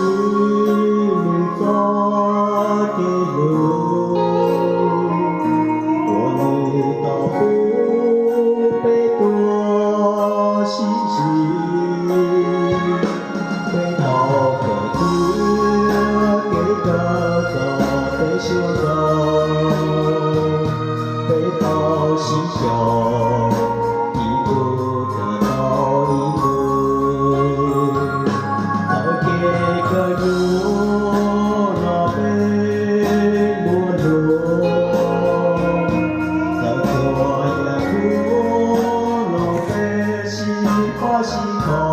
Nws txoj kev hlub uas nws tau pub peb tuaj sib ntsib, peb tau kawm thiab kev kawm txog peb suab nraug, peb tau sib xyaum ib tug kawm tau ib tug. Txoj kev kawm hnub no peb muaj dua, txawm txhua yam kub los peb sib pab sib kho,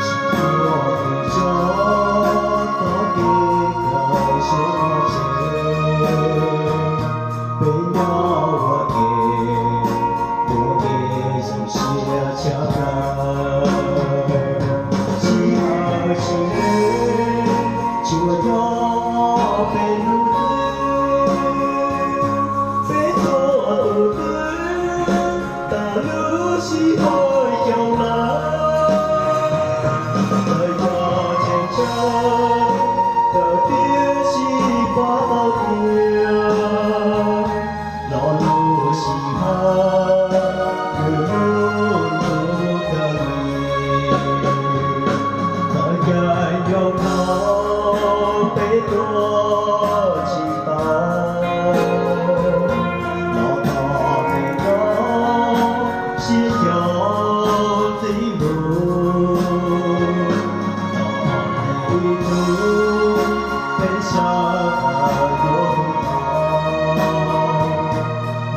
sib cuag tus tso txoj kev kawm suav no tseg. Peb nyob ua ke, ua ke zoo siab tshaj plaws. Sib hawm sib hlub tsuas yog peb lub hlwb, peb txhua tus hlwb tas lub sij hawm xyoo lawm. Txawm yog tseem tsawg, kawm thiab sib pab tau tiag, los lub sij hawm nws lub ntuj kawg li. Txawm caij nyoog no peb tuaj tsis tau, los thov peb koj sib xyaum txij mus, los ib hnub peb sawv daws yuav hu tau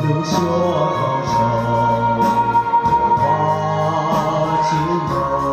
lub suab koom txoos uas peb tsis hnov.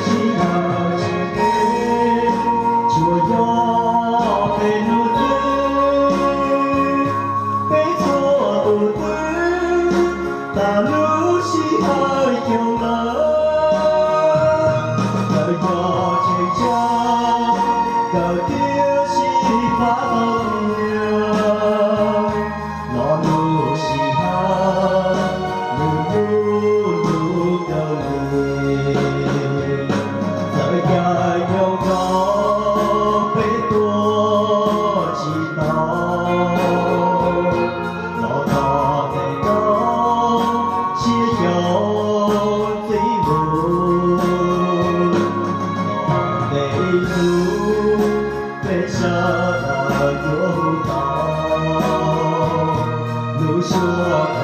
Sib hawm sib hlub tsuas yog peb lub hlwb, peb txhua tus hlwb tas lub sij hawm xyoo lawm. Txawm yog tseem tsawg, kawm thiab sib pab tau tiag, los lub sij hawm nws lub ntuj kawg li. Txawm caij nyoog no peb tuaj tsis tau, los thov peb koj sib xyaum txij mus, los ib hnub peb sawv daws yuav hu tau lub suab